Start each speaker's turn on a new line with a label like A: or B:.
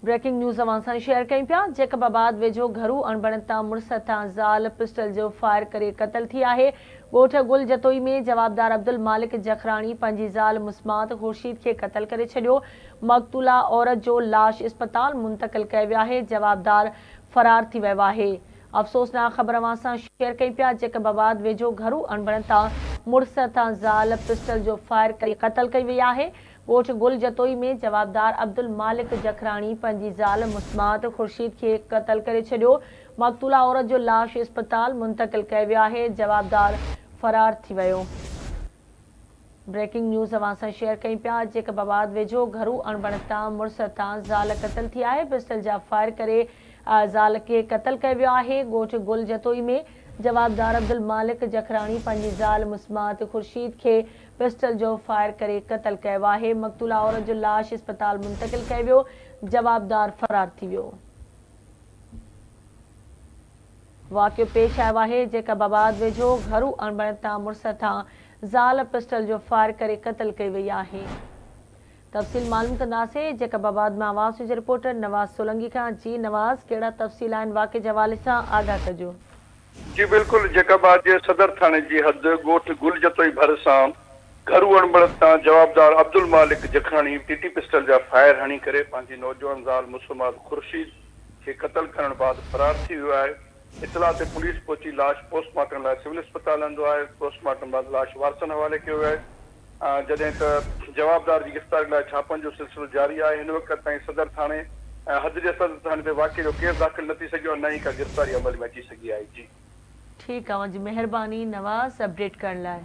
A: Breaking news اوهان سان share ڪيون پيا، جيڪب آباد ويجهو گهرو اڻبڻت تان مڙس هٿان زال پسٽل جو فائر ڪري قتل ٿي آهي، ڳوٺ گل جتوئي ۾ جوابدار عبدالمالڪ جکراڻي پنهنجي زال مسمات خورشيد کي قتل ڪري ڇڏيو، مقتوله عورت جو لاش اسپتال منتقل ڪيو ويو آهي، جوابدار فرار ٿي ويو آهي. افسوسناڪ خبر اوهان سان شيئر ڪيون پيا، جيڪب آباد ويجهو گهرو اڻبڻت تان مڙس هٿان زال پسٽل جو فائر ڪري قتل ڪئي وئي آهي، ڳوٺ گل جتوئي ۾ جوابدار عبدالمالڪ جکراڻي پنهنجي زال مسمات خورشيد کي قتل ڪري ڇڏيو، مقتوله عورت جو لاش اسپتال منتقل ڪيو ويو آهي، جوابدار فرار ٿي ويو. بريڪنگ نيوز اوهان سان شيئر ڪيون پيا، جيڪب آباد ويجهو گهرو اڻبڻت تان مڙس هٿان زال قتل ٿي آهي، پسٽل جا فائر ڪري زال کي قتل ڪيو ويو آهي، ڳوٺ گل جتوئي ۾ جوابدار عبدالمالڪ جکراڻي پنهنجي زال مسمات خورشيد کي پسٽل جو فائر ڪري قتل ڪيو آهي، مقتوله عورت جو لاش اسپتال منتقل ڪيو ويو، جوابدار فرار ٿي ويو. واقعو پيش آيو آهي، جيڪب آباد ويجهو گهرو اڻبڻت تان مڙس هٿان زال پسٽل جو فائر ڪري قتل ڪئي وئي آهي. تفصيل معلوم ڪنداسين جيڪب آباد مان آواز نيوز جي رپورٽر نواز سولنگي کان، جي نواز ڪهڙا تفصيل آهن واقعي جي حوالي سان آگاهه ڪجو.
B: جي بلڪل جيڪب آباد جي صدر ٿاڻي جي حد ڳوٺ گل جتوئي ڀرسان گهرو اڻبڻت تان جوابدار عبدالمالڪ جکراڻي ٽي ٽي پسٽل جا فائر هڻي ڪري پنهنجي نوجوان زال مسمات خورشيد کي قتل ڪرڻ بعد فرار ٿي ويو آهي، اطلاع تي پوليس پهچي لاش پوسٽ مارٽم لاء سول اسپتال آندو آهي، پوسٽ مارٽم بعد لاش وارثن حوالي ڪيو ويو آهي، جڏهن ته جوابدار جي گرفتاري لاء ڇاپن جو سلسلو جاري آهي، هن وقت تائين صدر ٿاڻي ۽ حد جي صدر ٿاڻي تي واقعي جو ڪيس داخل نه ٿي سگهيو آهي نه ئي ڪا گرفتاري عمل ۾ اچي سگهي آهي. جي.
A: ٺيڪ اوهان جي مهرباني نواز اپڊيٽ ڪرڻ لاء.